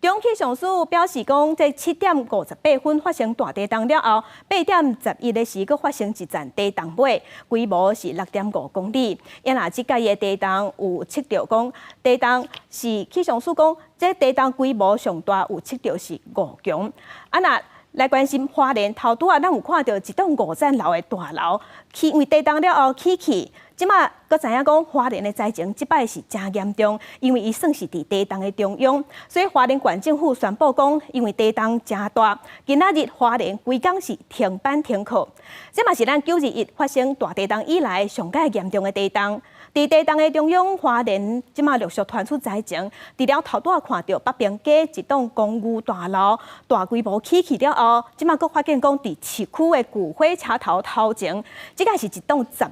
中氣象署表示講，這7點58分發生大地動了後，8點11的時閣發生一陣地動尾，規模是6.5公里。因若這擺的地動有測著講，地動是氣象署講，這地動規模上大有測著是5強。啊，若來關心花蓮頭拄仔，咱有看著一棟五層樓的大樓，起因為地動了後起去。這馬閣知影講花蓮的災情，這擺是誠嚴重，因為伊算是佇地動的中央，所以花蓮縣政府宣布講，因為地動誠大，今仔日花蓮規工是停班停課。這嘛是咱9·21發生大地動以來上蓋嚴重的地動。佇地動的中央，花蓮這馬陸續傳出災情，除了頭拄仔看著北平街一棟公寓大樓大規模起去了後，這馬閣發現講佇市區的舊火車頭頭前，這个是一棟10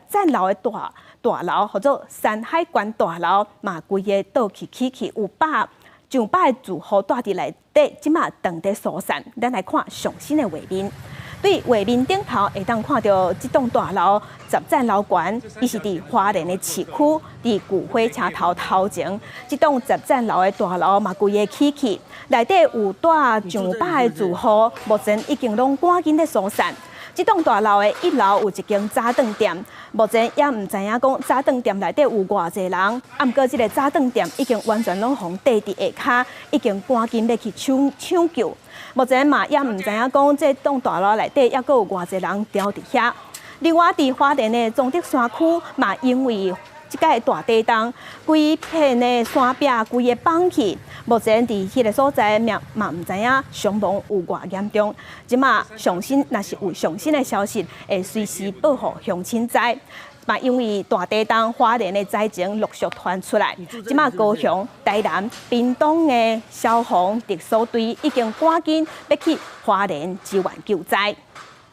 層樓的大大樓，號做山海關大樓，嘛規个倒去起去，有上百个住戶蹛佇內底，這馬當佇疏散。咱來看上新的畫面，對畫面頂頭會當看著這棟大樓十層樓懸，伊是佇花蓮的市區，佇舊火車頭頭前，這棟十層樓的大樓嘛規个起去，內底有蹛上百个住戶，目前已經攏趕緊咧疏散。這棟大樓的一樓有一間早頓店，目前也毋知影講早頓店內底有偌濟人，啊，毋過這个早頓店已經完全攏予綴佇下跤，已經趕緊欲去搶救。目前嘛也毋知影講這棟大樓內底猶閣有偌濟人牢佇遐。另外，佇花蓮的崇德山區嘛，因為這擺大地動，規片的山壁規个崩去，目前佇彼个所在嘛毋知影傷亡有偌嚴重。這馬上新若是有上新的消息，會隨時報予鄉親知。嘛，因為大地動，花蓮的災情陸續傳出來，這馬高雄、台南、屏東的消防特搜隊已經趕緊欲去花蓮支援救災。